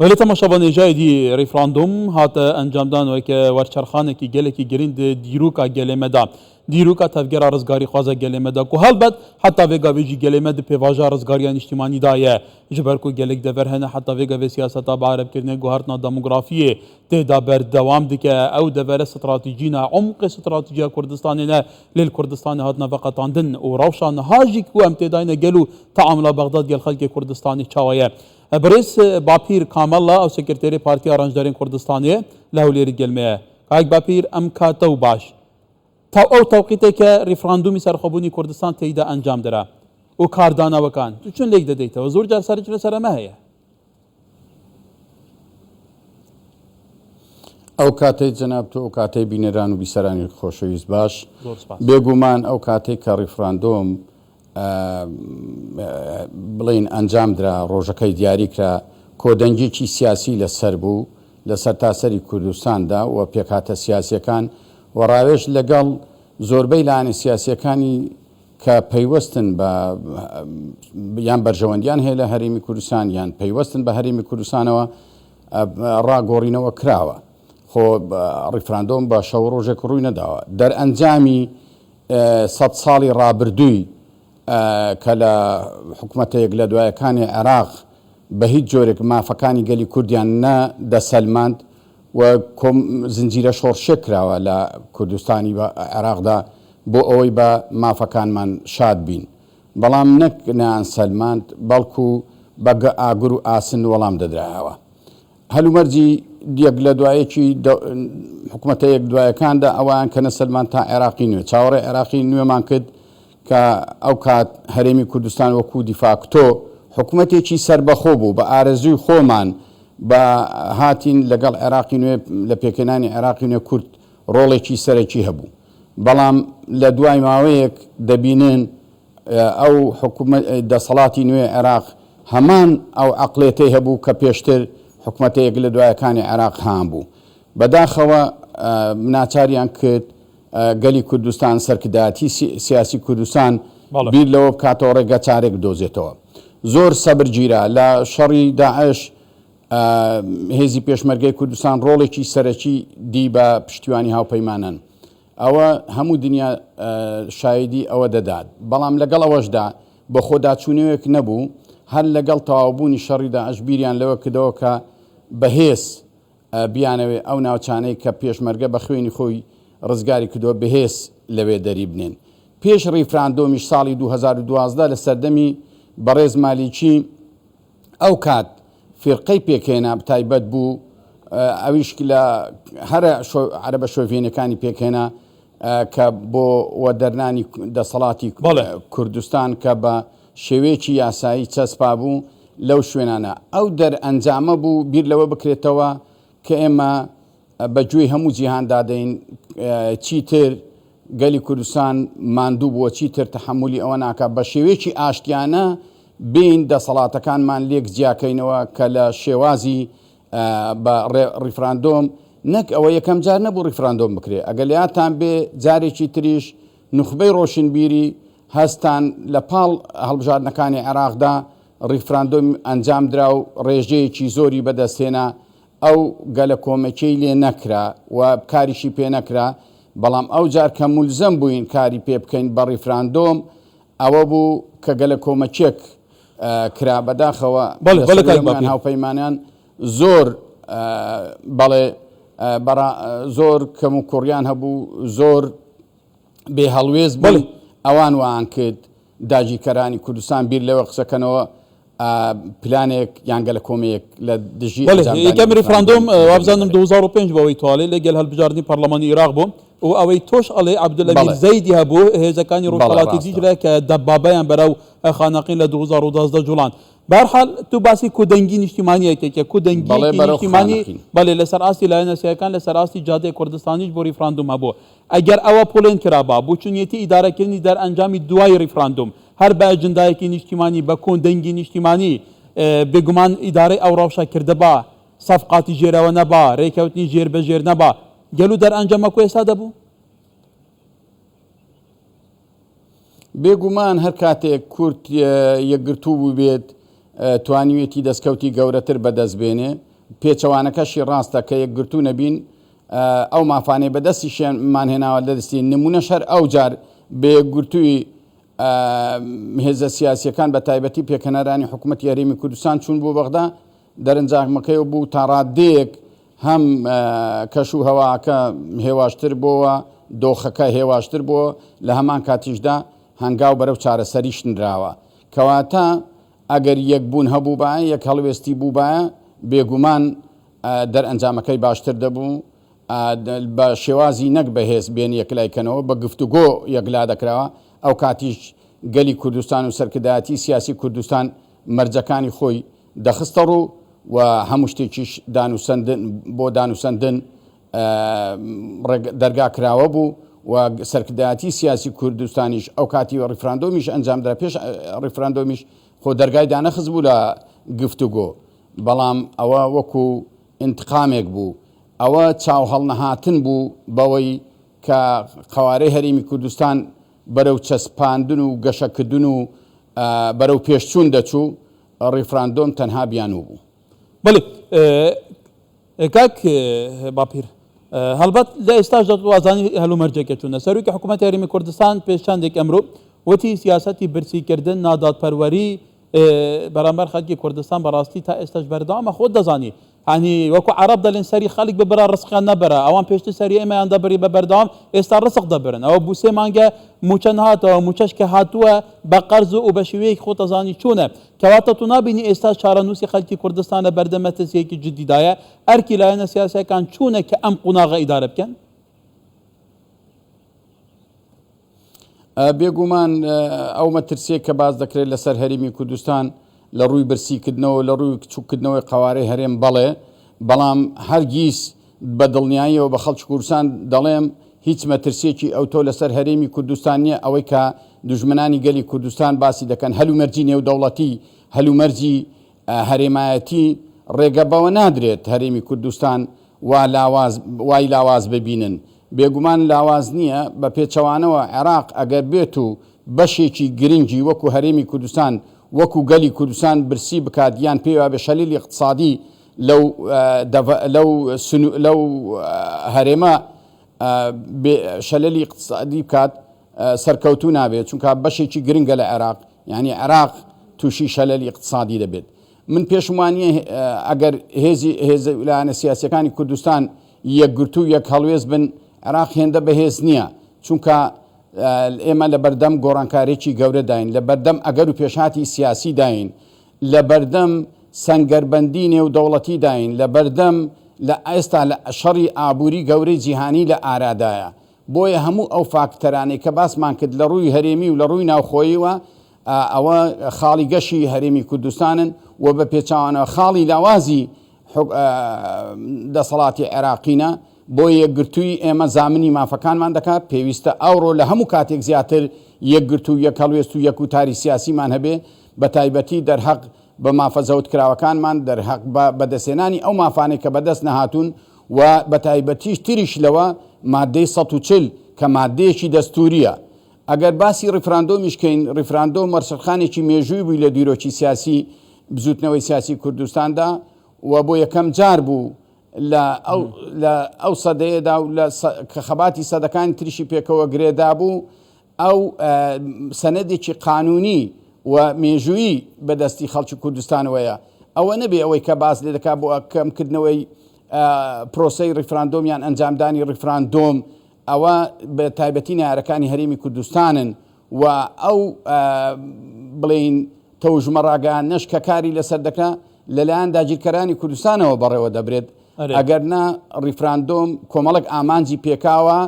وەلێ تەماشاڤان هێژایە دی ڕیفراندۆم هاتە ئەنجامدان وەکە وەرچەرخانێکی گەلێکی گرنگ di dîroka gelê me da. Dîroka tevgera rizgarîxwaza gelê me da ku helbet heta vê gavê jî gelê me di pêvajoya rizgariya nîştîmanî da ye. Ji ber ku gelek dever hene heta vê gavê siyaseta bi erebkirinê guhertina demografiyê tê da berdewam dike. Ew devere stratejî ne, umqê stratejîya Kurdistanê ne lê li Kurdistanê hatine veqetandin û rewşa niha jî ku em tê dayîne gel û teamula Bexdad gel xelkê Kurdistanê çawa ye. Birêz Bapîr Kamella ew sekreterê Partiya Rencderên Kurdistanê li Hewlêrê gel me ye. Kak Bapîr em ka te û baş. Taw ew tewqîtê ke rîfrandûmî serxwebûnî Kurdistan têyda encam dira û kardanewkan tu çûn lêk dedeytewe zor car seric li sere me heye. ئەو کاتەی جەنابت و ئەو کاتەی بینەران و بیسەرانی خۆشەویست باش. زۆر سپاس. بێگومان ئەو کاتەی کە ڕیفراندۆم بڵێین ئەنجام درا، ڕۆژەکەی دیاری کرا، کۆدەنگیی سیاسی لەسەر بوو لە سەرتاسەری کوردستاندا و پێکهاتە سیاسییەکان و ڕاوێژ لەگەڵ زۆربەی لایەنە سیاسییەکانی کە پەیوەستن بە یان بەرژەوەندیان هەیە لە هەرێمی کوردستان یان پەیوەستن بە هەرێمی کوردستانەوە ڕاگۆڕینەوە کراوە. خۆ ڕیفراندۆم بە شەو ڕۆژێک ڕووی نەداوە. دەرئەنجامی سەت ساڵی ڕابردووی کە لە حکومەتە یەک لە دوایەکانی عێراق بە هیچ جۆرێک مافەکانی گەلی کوردیان نە دەسەلماند و کۆم زنجیرە شۆڕشێک کراوە لە کوردستانی عێراقدا بۆ ئەوەی بە مافەکانمان شاد بین بەڵام نەک نەیان سەلماند بەڵکو بە ئاگر و ئاسن وەڵام دەدرایەوە. هەلومەرجی یەک لە دوایەکی حکومەتە یەک دوایەکاندا ئەوەیان کە نەسەلماند تا عێراقی نوێ چاوەڕێ عێراقی نوێمان کرد کە ئەو کات هەرێمی کوردستان وەکو دیفاکتۆ حکومەتێکی سەربەخۆ بوو بە ئارەزووی خۆمان بە هاتین لەگەڵ عێراقی نوێ لە پێکهێنانی عێراقی نوێ کورد ڕۆڵێکی سەرەکی هەبوو بەڵام لە دوای ماوەیەک دەبینن ئەو حکومەت دەسەڵاتی نوێ عێراق هەمان ئەو عەقڵێتەی هەبوو کە پێشتر حکومەتە یەک لە دوایەکانی عێراق هەیانبوو. بەداخەوە ناچاریان کرد گەلی کوردستان، سەرکردایەتی سیاسی کوردستان بیر لەوە بکاتەوە ڕێگە چارێک بدۆزێتەوە. زۆر سەبر گیرا. لە شەڕی داعش هێزی پێشمەرگەی کوردستان ڕۆڵێکی سەرەکی دی بە پشتیوانی هاوپەیمانان. ئەوە هەموو دنیا شایدی ئەوە دەدات، بەڵام لەگەڵ ئەوەشدا بەخۆداچوونەوەیەک نەبوو، هەر لەگەڵ تەواوبوونی شەڕی داعش بیریان لەوە کردەوە کە بەهێز بیانەوێ ئەو ناوچانەی کە پێشمەرگە بە خوێنی خۆی ڕزگاری کردووە بەهێز لەوێ دەریبنێن. پێش ڕیفراندۆمیش ساڵی 2012 لە سەردەمی بەڕێز مالیکی، ئەو کات فیرقەی پێکهێنا تایبەت بوو ئەویش لە هەرە عەرەبە شۆڤێنەکانی پێکهێنا کە بۆ وەدەرنانی دەسەڵاتی کوردستان کە بە شێوەیەکی یاسایی چەسپا بوو لەو شوێنانە ئەو دەرئەنجامە بوو بیر لەوە بکرێتەوە کە ئێمە بە گوێی هەموو جیهان دادەین چیتر گەلی کوردستان ماندوو بووە چیتر تەحەمولی ئەوە ناکات بە شێوەیەکی ئاشتیانە بێین دەسەڵاتەکانمان لێک جیاکەینەوە کە لە شێوازی بە ڕیفراندۆم نەک ئەوە یەکەم جار نەبوو ڕیفراندۆم بکرێ ئەگەر لەیادتان بێ جارێکی تریش نوخبەی ڕۆشنبیری هەستان لە پاڵ هەڵبژاردنەکانی عێراقدا ڕیفراندۆم ئەنجامدرا و ڕێژەیەکی زۆری بەدەستهێنا ئەو گەلەکۆمەکێی لێ نەکرا و کاریشی پێ نەکرا، بەڵام ئەو جار کە مولزەم بووین کاری پێ بکەین بە ڕیفراندۆم ئەوە بوو کە گەلەکۆمەکێک کرا، بەداخەوە بەڵێ لە بەڵێ کاک سەرووی هەموویان باپیر. هاوپەیمانان زۆر بەڵێ بەڕا زۆر کەموکوڕیان هەبوو، زۆر بێ هەڵوێست بوون، بەڵێ. ئەوان وایان کرد داگیرکەرانی کوردستان بیر لەوە قسەکەنەوە پلانێک یان گەلەکۆمەیەک لە دژی بەڵێ ئەنجامدانی یەکەم ڕیفراندۆم ریفراندۆم وابزانم دەرێ. 2005 بۆ ئەوەی تۆ ئەڵێ لەگەل هەلبژاردنی پەرلەمانی ئیراق بوو و ئەوەی تۆش ئەڵێ عەبدولئەمیر بەڵێ زەیدی هەبوو هێزەکانی بەڵێ ڕۆژهەڵاتی ڕاستە. دیجلە کە دەبابەیان بەرەو خانەقین لە 2012 جوڵاند بەهەرحاڵ تو باسی کودەنگی نیشتیمانی ئەکەی کە بەڵێ کودەنگیەکی بەرەو نیشتیمانی خانەقین. بەڵێ لەسەر ئاستی لایەنە سیایەکان لەسەر ئاستی جادەی کوردستانیش بۆ ریفراندوم هەبوو ئەگەر ئەوە پۆلێن کرابا بۆ چونیەتی ئیدارەکردنی دەرئەنجامی دوای ریفراندوم هەر بە ئەجندایەکی نیشتیمانی بە کۆن دەنگی نیشتیمانی بێگومان ئیدارەی ئەو ڕەوشە کردبا سەفقاتی ژێرەوە نەبا رێکەوتنی ژێر بە ژێر نەبا گەلو دەرئەنجامەکو ئێستا دەبوو؟ بێگومان هەر کاتێک کورد یەکگرتوو بووبێت توانیوێتی دەستکەوتی گەورەتر بەدەست بێنێ. پێچەوانەکەشی ڕاستە کە یەکگرتوو نەبین ئەو مافانەی بەدەستیشیانمان هێناوە لە دەستی نمونەش هەر ئەو جار بە یەکگرتووی هێزە سیاسیەکان بە تایبەتی پێکهێنەرانی حکوومەتی هەرێمی کوردستان چوون بۆ بەغدا دەرەنجامەکەی بوو تا ڕادەیەک هەم کەش و هەواکە هێواشتر بۆوە، دۆخەکە هێواشتر بووە، لە هەمان کاتیشدا هەنگاو بەرەو چارەسەریش نراوە. کەواتە ئەگەر یەکبوون هەبووبایە، یەک هەڵوێستی بووبایە، بێگومان دەرئەنجامەکەی باشتر دەبوو. بە شێوازی نەک بەهێز بێن یەکلای کەنەوە، بە گفتوگۆ یەکلا دەکراوە، ئەوکاتیش گەلی کوردستان و سەرکردایەتی سیاسی کوردستان مەرجەکانی خۆی دەخستە ڕوو و هەموو شتێکیش دانوسەندن بۆ دانوسەندن دەرگا کراوە بوو و سەرکردایەتی سیاسی کوردستانیش ئەو کاتی ڕیفراندۆمیش ئەنجامدرا پێش ڕیفراندۆمیش خۆ دەرگای دانەخست بوو لە گفتوگۆ بەڵام ئەوە وەکو ئینتقامێک بوو ئەوە چاو هەڵنەهاتن بوو بەوەی کە قەوارەی هەرێمی کوردستان بەرەو چەسپاندن و گەشەکردن و بەرەو پێشچوون دەچوو، ڕیفراندۆم تەنها بیانوو بوو. بەڵێ کاک باپیر، هەڵبەت لە ئێستاشدا تۆ ئەزانی هەلومەرجەکە چۆنە. سەرۆکی حکوومەتی هەرێمی کوردستان پێش چەندێک ئەمرۆ وتی سیاسەتی برسیکردن، نادادپەروەری بەرامبەر خەلکی کوردستان بەڕاستی تا ئێستاش بەردەوامە خۆت دەزانی هانی وەکو عەرەب دەلێن سەری خەلک ببرە ڕسقیان نەبرە ئەوان پێشتر سەری ئێمەیان دەبری بە بەردەوام ئێستا ڕسق دەبرن ئەوە بو سێ مانگە موچە نەهاتەوە موچەش کە هاتووە بە قەرز و بە شێوەیەک خۆت ئەزانی چۆنە کەواتە تۆ نابینی ئێستا چارەنووسی خەلکی کوردستان لە بەردەم مەترسیەکی جدیدایە ئەرکی لایەنە سیاسیەکان چۆنە کە ئەم قوناغە ئیدارە بکەن؟ بێگومان ئەو مەترسیە کە باس دەکرێت لەسەر هەرێمی کوردستان لە ڕووی برسیکردنەوە لە ڕووی کچوککردنەوەی قەوارەی هەرێم بەڵێ بەڵام هەرگیز بە دڵنیاییەوە بە خەڵکی کوردستان دەڵێم هیچ مەترسیەکی ئەوتۆ لەسەر هەرێمی کوردستان نییە ئەوەی کە دوژمنانی گەلی کوردستان باسی دەکەن هەلومەرجی نێودەوڵەتی هەلومەرجی هەرێمایەتی ڕێگە بەوە نادرێت هەرێمی کوردستان وا لاواز وای لاواز ببینن. بێگومان لاواز نییە، بە پێچەوانەوە عێراق ئەگەر بێت و بەشێکی گرنگی وەکو هەرێمی کوردستان وەکو گەلی کوردستان برسی بکات یان پێی وابێ شەلیلی ئیقتسادی لەو لەو لەو هەرێمە شەلەلی ئیقتسادی بکات سەرکەوتوو نابێت چونکە بەشێکی گرنگە لە عێراق یانی عێراق تووشی شەلەلی ئیقتسادی دەبێت من پێشم وانییە ئەگەر هێزی هێز لایەنە سیاسیەکانی کوردستان یەکگرتوو یەک هەڵوێست بن عێراق هێندە بەهێز نییە چونکە ئێمە لە بەردەم گۆڕانکارێکی گەورەداین لە بەردەم ئەگەر و پێشهاتی سیاسی داین لە بەردەم سەنگەربەندی نێودەوڵەتی داین لە بەردەم لە ئێستا لە شەڕی ئابووری گەورەی جیهانی لە ئارادایە بۆیە هەموو ئەو فاکتەرانەی کە باسمان کرد لە ڕووی هەرێمی و لە ڕووی ناوخۆییوە ئەوە خاڵی گەشی هەرێمی کوردستانن و بە پێچەوانەوە خاڵی لاوازی دەسەڵاتی عێراقینە، بۆیە یەکگرتوویی ئێمە زامنی مافەکانمان دەکات، پێویستە ئەوڕۆ لە هەموو کاتێک زیاتر یەکگرتوو و یەک هەڵوێست و یەک وتاری سیاسیمان هەبێ، بەتایبەتی دەرهەق بە مافە زەوتکراوەکانمان، دەرهەق بە بەدەستهێنانی ئەو مافانەی کە بەدەست نەهاتوون و بەتایبەتیش تریش لەوە ماددەی 140 کە ماددەیەکی دەستوورییە. ئەگەر باسی ڕیفراندۆمیش کەین، ڕیفراندۆم وەرچەرخانێکی مێژووی بووی لە دیرۆکی سیاسی بزووتنەوەی سیاسی کوردستاندا و بۆ یەکەم جار بوو لە ئەو لە ئەو سەدەیەدا و لە کە خەباتی سەدەکانی تریشی پێکەوە گرێدابوو ئەو سەنەدێکی قانونی و مێژوویی بە دەستی خەڵکی کوردستانەوەیە. ئەوە نەبێ ئەوەی کە باس لێ دەکات بۆ کەمکردنەوەی پرۆسەی ڕیفراندۆم یان ئەنجامدانی ڕیفراندۆم ئەوە بە تایبەتی نەیارەکانی هەرێمی کوردستانن و ئەو بڵێین تەوژمە ڕاگەیاندنەش کە کاری لەسەر دەکرا لەلایەن داگیرکەرانی کوردستانەوە بەڕێوە دەبرێت ئەگەر نا ڕیفراندۆم کۆمەڵک ئامانجی پێکاوە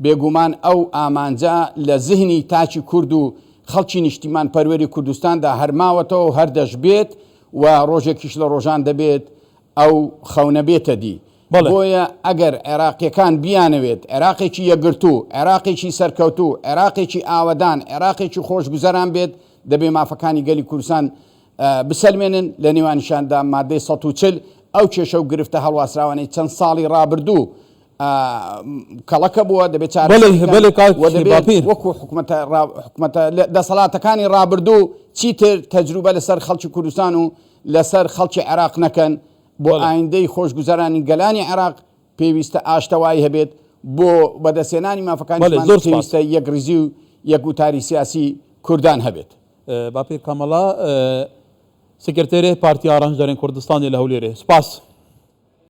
بێگومان ئەو ئامانجە لە زهنی تاکی کورد و خەڵکی نیشتیمان پەروەری کوردستاندا هەر ماوەتەوە و هەر دەشبێت و ڕۆژێکیش لە ڕۆژان دەبێت ئەو خەونە بێتە دی. بۆیە ئەگەر عێراقییەکان بیانەوێت عێراقێکی یەکگرتوو، عێراقێکی سەرکەوتوو، عێراقێکی ئاوەدان، عێراقێکی خۆشگوزەران بێت، دەبێ مافەکانی گەلی کوردستان بسەلمێنن، لە نێوانیشیاندا مادەی 140 ئەو کێشە و گرفتە هەڵواسراوانەی چەند ساڵی ڕابردوو کەڵەکە بووە دەبێت چارەسەر بکەن و دەبێت وەکو حکومەتە حکومەتە دەسەڵاتەکانی ڕابردوو چیتر تەجروبە لەسەر خەڵکی کوردستان و لەسەر خەڵکی عێراق نەکەن. بۆ ئایندەی خۆشگوزەرانی گەلانی عێراق پێویستە ئاشتەوایی هەبێت، بۆ بەدەستهێنانی مافەکانیشمان پێویستە یەکڕیزی و یەک وتاری سیاسی کوردان هەبێت. باپیر کامەڵا، سکرتێرێ پارتیا ڕەنجدەرێن کوردستانێ لە هەولێرێ، سپاس.